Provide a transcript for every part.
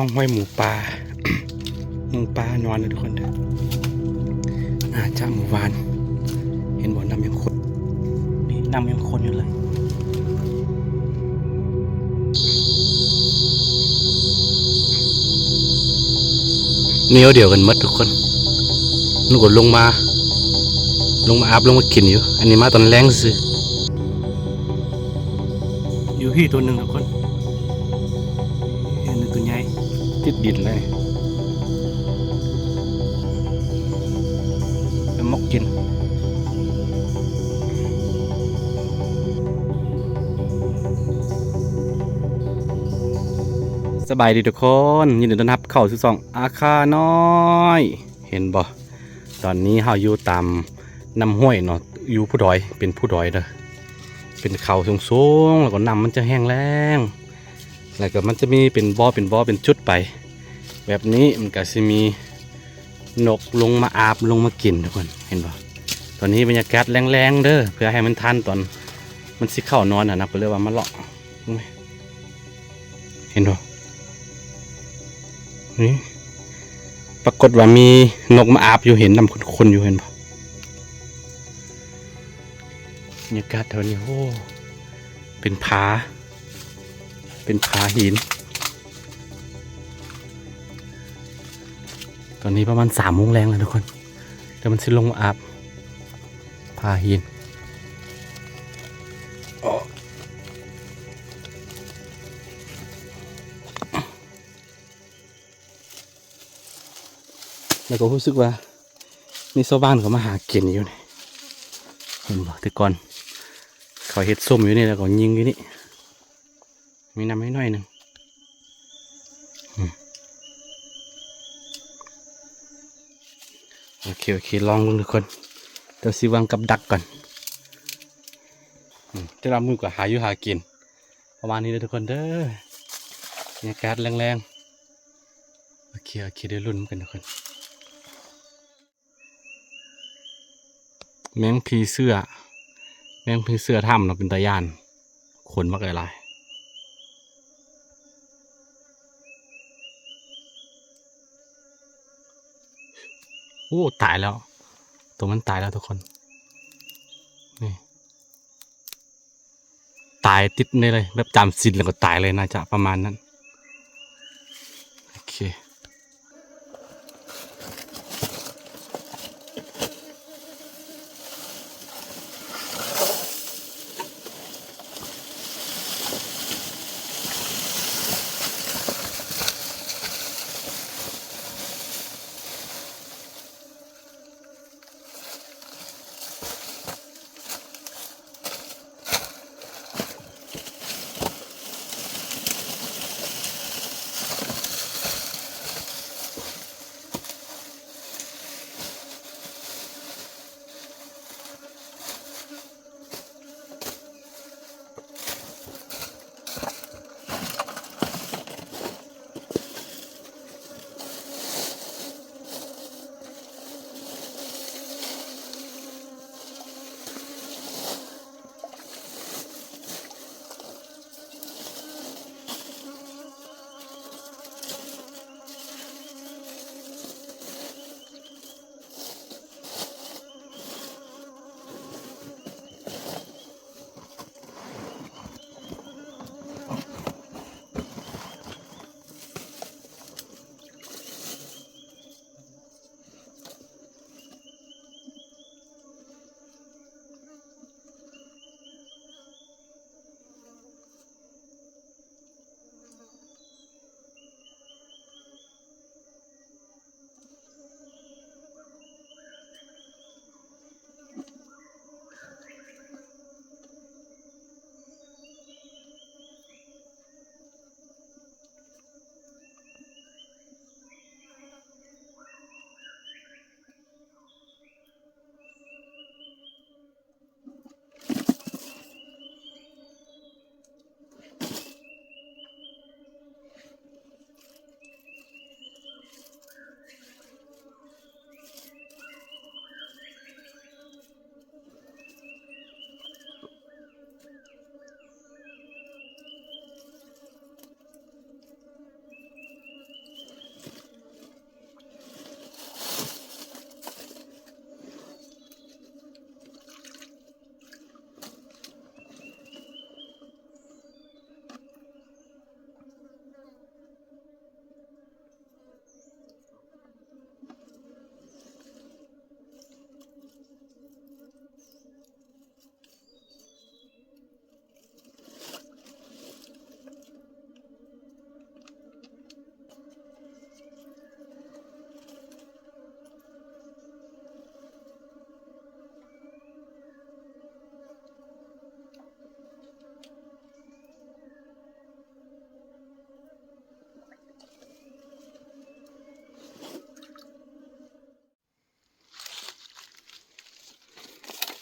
ຮ່ອງຮອຍໝູປ່າ ໝູປ່ານອນເດີທຸກຄົນເດີ. ອາດຈະມື້ວານ ເຫັນບໍ່ ນ້ຳຍັງຂຸ່ນ ນີ້ນ້ຳຍັງຂຸ່ນຢູ່ເລີຍ. ແນວດຽວກັນໝົດທຸກຄົນ ມັນກໍລົງມາ ລົງມາອາບ ລົງມາກິນຢູ່. ອັນນີ້ມາຕອນແລງຊື່. ຢູ່ພີ້ໂຕໜຶ່ງທຸກຄົນ ເຫັນໂຕໃຫຍ່ຕິດດິນເລີຍ ໄປໝົກກິນ. ສະບາຍດີທຸກຄົນ ຍິນດີຕ້ອນຮັບເຂົ້າສູ່ຊ່ອງອາຄານ້ອຍ. ເຫັນບໍ່ ຕອນນີ້ເຮົາຢູ່ຕາມນ້ຳຫ້ວຍເນາະ ຢູ່ພູດອຍ ເປັນພູດອຍເດີ ເປັນເຂົາສູງໆ ແລ້ວກໍນ້ຳມັນຈະແຫ້ງແລ້ງ ແລ້ວກໍມັນຈະມີເປັນບໍ່ ເປັນບໍ່ ເປັນຈຸດໄປແບບນີ້. ມັນກໍຊິມີນົກລົງມາອາບ ລົງມາກິນທຸກຄົນ ເຫັນບໍ່? ຕອນນີ້ບັນຍາກາດແລງໆເດີ ເພື່ອໃຫ້ມັນທັນຕອນມັນຊິເຂົ້ານອນຫັ້ນນະ ກໍເລີຍວ່າມາເລາະ. ເຫັນບໍ່? ນີ້ ປາກົດວ່າມີນົກມາອາບຢູ່ ເຫັນນ້ຳຂຸ່ນໆຢູ່ ເຫັນບໍ່? ບັນຍາກາດແຖວນີ້ ໂອ້ ເປັນຜາ ເປັນຜາຫີນ. ຕອນນີ້ປະມານສາມໂມງແລງແລ້ວທຸກຄົນ ແຕ່ມັນຊິລົງມາອາບ ຜາຫີນ. ແລ້ວກໍຮູ້ສຶກວ່າມີຊາວບ້ານເຂົາມາຫາກິນຢູ່ນີ້ ເຫັນບໍ່? ແຕ່ກ່ອນເຂົາເຮັດສົ້ມຢູ່ນີ້ ແລ້ວກໍຍິງຢູ່ນີ້. ມີນ້ຳໃຫ້ໜ້ອຍໜຶ່ງ ອືມ ໂອເຄ ໂອເຄ ລອງເບິ່ງທຸກຄົນ ດຽວຊິວາງກັບດັກກ່ອນ. ອືມ ແຕ່ລະມື້ກໍຫາຢູ່ຫາກິນ ປະມານນີ້ເດີທຸກຄົນເດີ ບັນຍາກາດແລງໆ. ໂອເຄ ໂອເຄ ດຽວລຸ້ນນຳກັນທຸກຄົນ. ແມງຜີເສືອ ແມງຜີເສືອຖ້ຳເນາະ ເປັນຕາຢ້ານ ຂົນບັກຫຼາຍໆ. ໂອ້ ຕາຍແລ້ວ ໂຕມັນຕາຍແລ້ວທຸກຄົນ ນີ້. ຕາຍຕິດນີ້ເລີຍ ແບບຈຳສິນແລ້ວກໍຕາຍເລີຍ ໜ້າຈະປະມານນັ້ນ. ໂອເຄ ໂ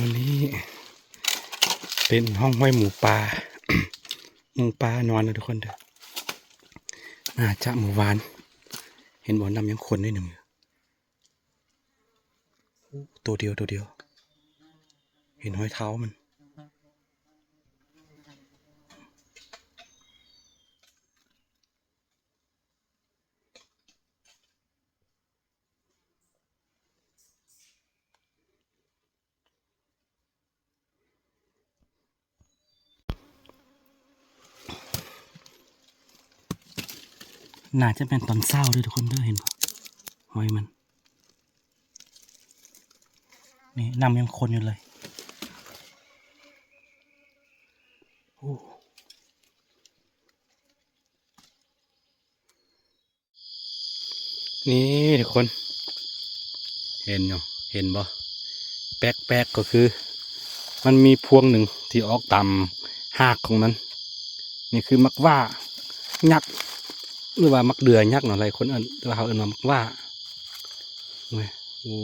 ອັນນີ້ເປັນຮ່ອງຮອຍໝູປ່າ ໝູປ່ານອນເດີທຸກຄົນເດີ ໜ້າຈະມື້ວານ ເຫັນບໍ່ ນ້ຳຍັງຂຸ່ນໜ້ອຍໜຶ່ງ ໂອ້ ໂຕດຽວ ໂຕດຽວ ເຫັນຮອຍເທົ້າມັນ. ໜ້າຈະແມ່ນຕອນເຊົ້າເດີທຸກຄົນເດີ ເຫັນບໍ່ ຮອຍມັນ ນີ້ນ້ຳຍັງຂຸ່ນຢູ່ເລີຍ ໂອ້. ນີ້ທຸກຄົນ ເຫັນຢູ່ ເຫັນບໍ່ ແປກໆ ກໍຄືມັນມີພວງໜຶ່ງທີ່ອອກຕາມຮາກຂອງມັນ ນີ້ຄືໝາກຫວ້າຍັກ ຫຼືວ່າໝາກເດືອຍັກເນາະ ຫຼາຍຄົນເອີ້ນ ແຕ່ວ່າເຮົາເອີ້ນວ່າໝາກຫວ້າ ໂອ້ຍ ໂອ້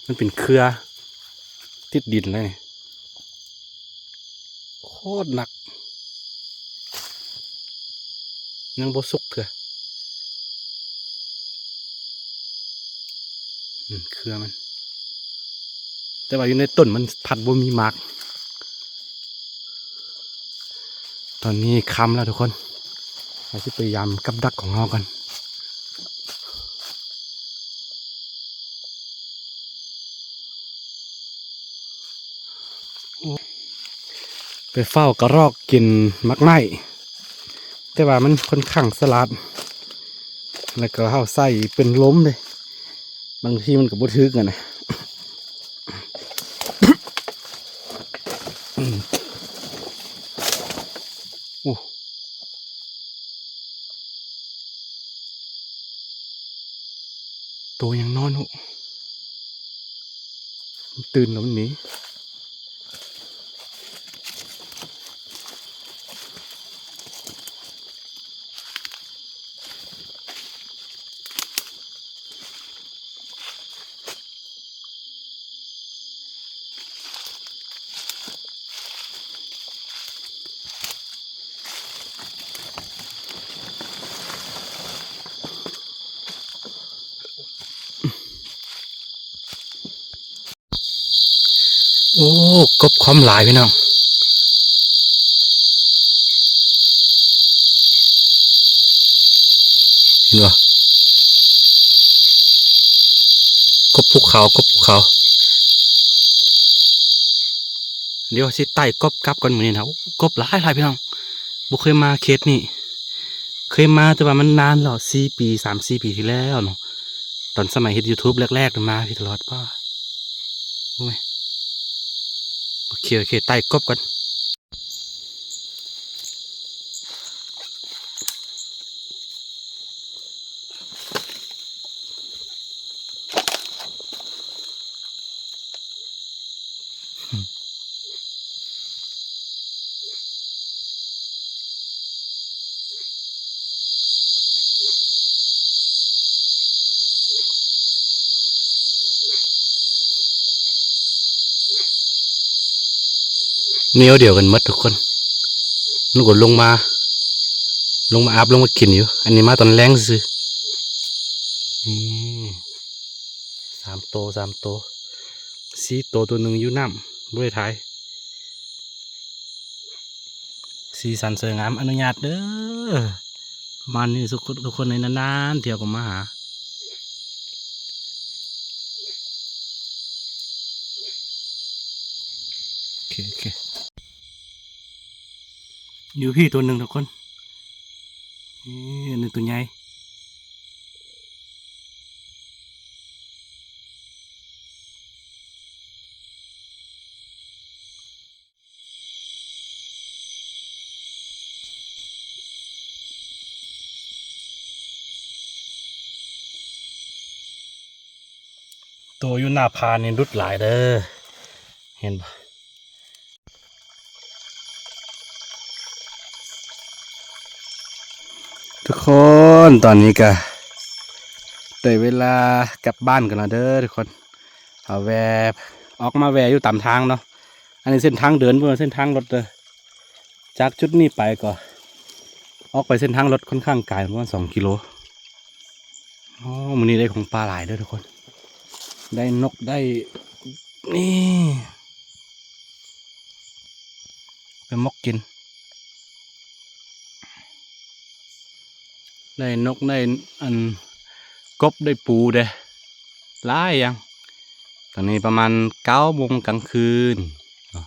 ມັນເປັນເຄືອຕິດດິນເລີຍ ໂຄດໜັກ ຍັງບໍ່ສຸກເທື່ອ ອືມ ເຄືອມັນ ແຕ່ວ່າຢູ່ໃນຕົ້ນມັນພັດບໍ່ມີໝາກ. ຕອນນີ້ຄ່ຳແລ້ວທຸກຄົນ ເຮົາຊິໄປຢາມກັບດັກຂອງເຮົາກັນ. ໄປເຝົ້າກະຮອກກິນໝາກໄມ້ ແຕ່ວ່າມັນຂ້ອນຂ້າງສະຫຼາດ ແລ້ວກໍເຮົາໃສ່ເປັນລົມເດ້ ບາງທີມັນກໍບໍ່ຖືກຫັ້ນນະ ອືມ ໂອ້. ໂຕຍັງນອນຢູ່ ມັນຕື່ນແລ້ວມັນໜີ. ໂອ້ ກົບຄວາມຫຼາຍພີ່ນ້ອງ ເຫັນບໍ່ ກົບພູເຂົາ ກົບພູເຂົາ. ດຽວຊິໄຕ່ກົບກັບກ່ອນມື້ນີ້ນະ ໂອ້ ກົບຫຼາຍໆ ພີ່ນ້ອງ ບໍ່ເຄີຍມາເຂດນີ້ ເຄີຍມາແຕ່ວ່າມັນນານແລ້ວ ສີ່ປີ ສາມສີ່ປີທີ່ແລ້ວເນາະ ຕອນສະໄໝເຮັດຢູທູບແລກໆ ມາພີ້ຕະຫຼອດ ປ້າ ໂອ້ຍ ໂອເຄ ໂອເຄ ໄຕ່ກົບກ່ອນ. ແນວດຽວກັນໝົດທຸກຄົນ ໜູກໍລົງມາ ລົງມາອາບ ລົງມາກິນຢູ່ ອັນນີ້ມາຕອນແລງຊື່ໆ ນີ້ ສາມໂຕ ສາມໂຕ ສີ່ໂຕ ໂຕໜຶ່ງຢູ່ນ້ຳ ບໍ່ໄດ້ຖ່າຍ. ສີສັນສວຍງາມ ອະນຸຍາດເດີ ປະມານນີ້ ທຸກຄົນ ທຸກຄົນໃນນານໆ ເທື່ອກໍມາຫາ ໂອເຄ ໂອເຄ ຢູ່ພີ້ໂຕໜຶ່ງທຸກຄົນ ນີ້ ອັນນີ້ໂຕໃຫຍ່. ໂຕຢູ່ໜ້າຜານີ້ຫຼຸດຫຼາຍເດີ ເຫັນບໍ່? ທຸກຄົນ ຕອນນີ້ກະໄດ້ເວລາກັບບ້ານກັນແລ້ວເດີທຸກຄົນ. ເຮົາແວ່ ອອກມາແວ່ຢູ່ຕາມທາງເນາະ. ອັນນີ້ເສັ້ນທາງເດີນ ບໍ່ແມ່ນເສັ້ນທາງລົດເດີ. ຈາກຈຸດນີ້ໄປກໍອອກໄປເສັ້ນທາງລົດຄ່ອນຂ້າງໄກ ປະມານສອງກິໂລ. ອໍ ມື້ນີ້ໄດ້ຂອງປ່າຫຼາຍເດີທຸກຄົນ. ໄດ້ນົກ ໄດ້ ນີ້ ໄປໝົກກິນ. ໄດ້ນົກ ໄດ້ອັນ ກົບ ໄດ້ປູເດ້ ຫຼາຍຢ່າງ. ຕອນນີ້ປະມານເກົ້າໂມງກາງຄືນເນາະ.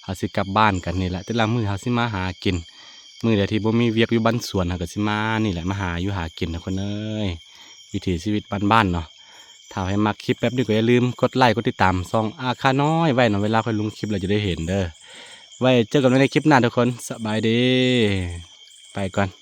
ເຮົາຊິກັບບ້ານກັນນີ້ແຫຼະ. ແຕ່ລະມື້ເຮົາຊິມາຫາກິນ. ມື້ໃດທີ່ບໍ່ມີວຽກຢູ່ບ້ານສວນ ເຮົາກໍຊິມານີ້ແຫຼະ ມາຫາຢູ່ຫາກິນທຸກຄົນເອີຍ. ວິຖີຊີວິດບ້ານໆເນາະ. ຖ້າໃຜມັກຄລິບແບບນີ້ກໍຢ່າລືມກົດໄລ ກົດຕິດຕາມຊ່ອງອາຄານ້ອຍໄວ້ເນາະ. ເວລາຂ້ອຍລົງຄລິບແລ້ວຈະໄດ້ເຫັນເດີ. ໄວ້ເຈີກັນໃໝ່ໃນຄລິບໜ້າທຸກຄົນ. ສະບາຍດີ. ໄປກ່ອນ.